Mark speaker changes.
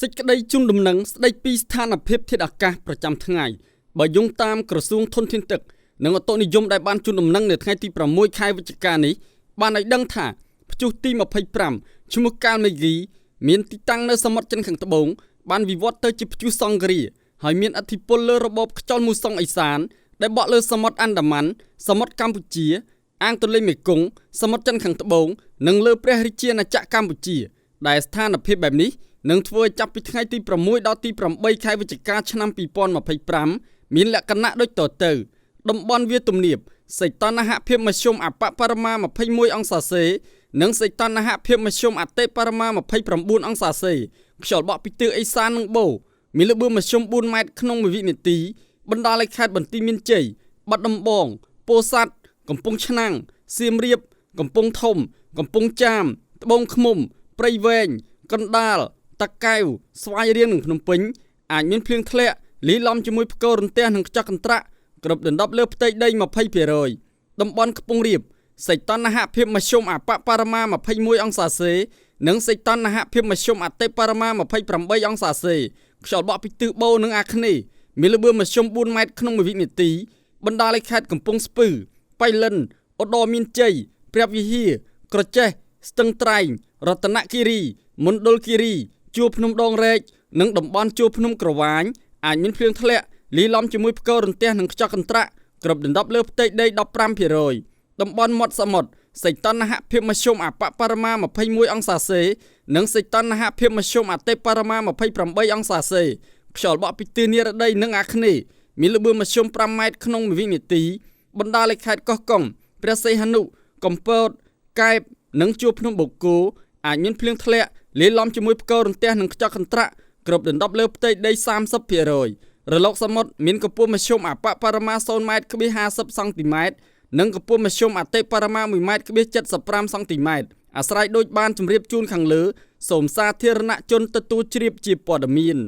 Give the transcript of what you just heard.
Speaker 1: សេចក្តីជូនដំណឹងស្តីពីស្ថានភាពធាតុអាកាសប្រចាំថ្ងៃបើយោងតាមក្រសួងធនធានទឹកនិងឧតុនិយមដែលបានជូនដំណឹងនៅថ្ងៃទី6ខែវិច្ឆិកានេះបានឲ្យដឹងថាព្យុះទី25ឈ្មោះកាល់មេហ្គីមានទីតាំងនៅសមុទ្រចិនខាងត្បូងបានវិវត្តទៅជាព្យុះសង្ឃរាហើយមានឥទ្ធិពលលើរបបខ្យល់មូសុងឦសានដែលបក់លើសមុទ្រអាន់ដាម៉ាន់សមុទ្រកម្ពុជាអាងទន្លេមេគង្គសមុទ្រចិនខាងត្បូងនិងលើព្រះរាជាណាចក្រកម្ពុជាដែលស្ថានភាពបែបនេះនឹងធ្វើឲ្យចាប់ពីថ្ងៃទី6ដល់ទី8ខែវិច្ឆិកាឆ្នាំ2025មានលក្ខណៈដូចតទៅតំបន់វាទំនាបសីតុណ្ហភាពមធ្យមអបបរមា21អង្សាសេនិងសីតុណ្ហភាពមធ្យមអតិបរមា29អង្សាសេខ្យល់បក់ពីទិសឦសាននិងបូមានល្បឿនមធ្យម4ម៉ែត្រក្នុងមួយវិនាទីបណ្ដាលឲ្យខេត្តបន្ទាយមានជ័យបាត់ដំបងពោធិ៍សាត់កំពង់ឆ្នាំងសៀមរាបកំពង់ធំកំពង់ចាមត្បូងឃ្មុំព្រៃវែងកណ្ដាលតាកែវស្វាយរៀងនិងភ្នំពេញអាចមានភ្លៀងធ្លាក់លាយឡំជាមួយផ្គររន្ទះនិងខ្យល់កន្ត្រាក់គ្រប់ដណ្ដប់លើផ្ទៃដី 20% តំបន់ខ្ពង់រាបសីតុណ្ហភាពមធ្យមអបបរមា21អង្សាសេនិងសីតុណ្ហភាពមធ្យមអតិបរមា28អង្សាសេខ្យល់បក់ពីទិសបូរនិងអាគ្នេយ៍មានល្បឿនមធ្យម4ម៉ែត្រក្នុងមួយវិនាទីបណ្ដាលឲ្យខេត្តកំពង់ស្ពឺបៃលិនឧត្តរមានជ័យព្រះវិហារក្រចេះស្ទឹងត្រែងរតនគិរីមណ្ឌលគិរីជួរភ្នំដងរែកនិងតំបន់ជួរភ្នំក្រវាញអាចមានភ្លៀងធ្លាក់លាយឡំជាមួយផ្គររន្ទះនិងខ្យល់កន្ត្រាក់គ្រប់ដណ្ដប់លើផ្ទៃដី 15% តំបន់មាត់សមុទ្រសីតុណ្ហភាពមធ្យមអបបរមា21អង្សាសេនិងសីតុណ្ហភាពមធ្យមអតិបរមា28អង្សាសេខ្យល់បក់ពីទិសនិរតីនិងអាគ្នេយ៍មានល្បឿនមធ្យម5ម៉ែត្រក្នុងមួយវិនាទីបណ្ដាលឲ្យខេត្តកោះកុងព្រះសីហនុកំពតកែបនិងជួរភ្នំបូកគោអាចមានភ្លៀងធ្លាក់លាយឡំជាមួយផ្គររន្ទះនិងខ្យល់កន្ត្រាក់គ្រប់ដណ្ដប់លើផ្ទៃដី 30% រលកសមុទ្រមានកម្ពស់មធ្យមអបបរមា0ម៉ែត្រ.50សង់ទីម៉ែត្រនិងកម្ពស់មធ្យមអតិបរមា1ម៉ែត្រ.75សង់ទីម៉ែត្រអាស្រ័យដូចបានជម្រាបជូនខាងលើសូមសាធារណជនទទួលជ្រាបជាព័ត៌មាន។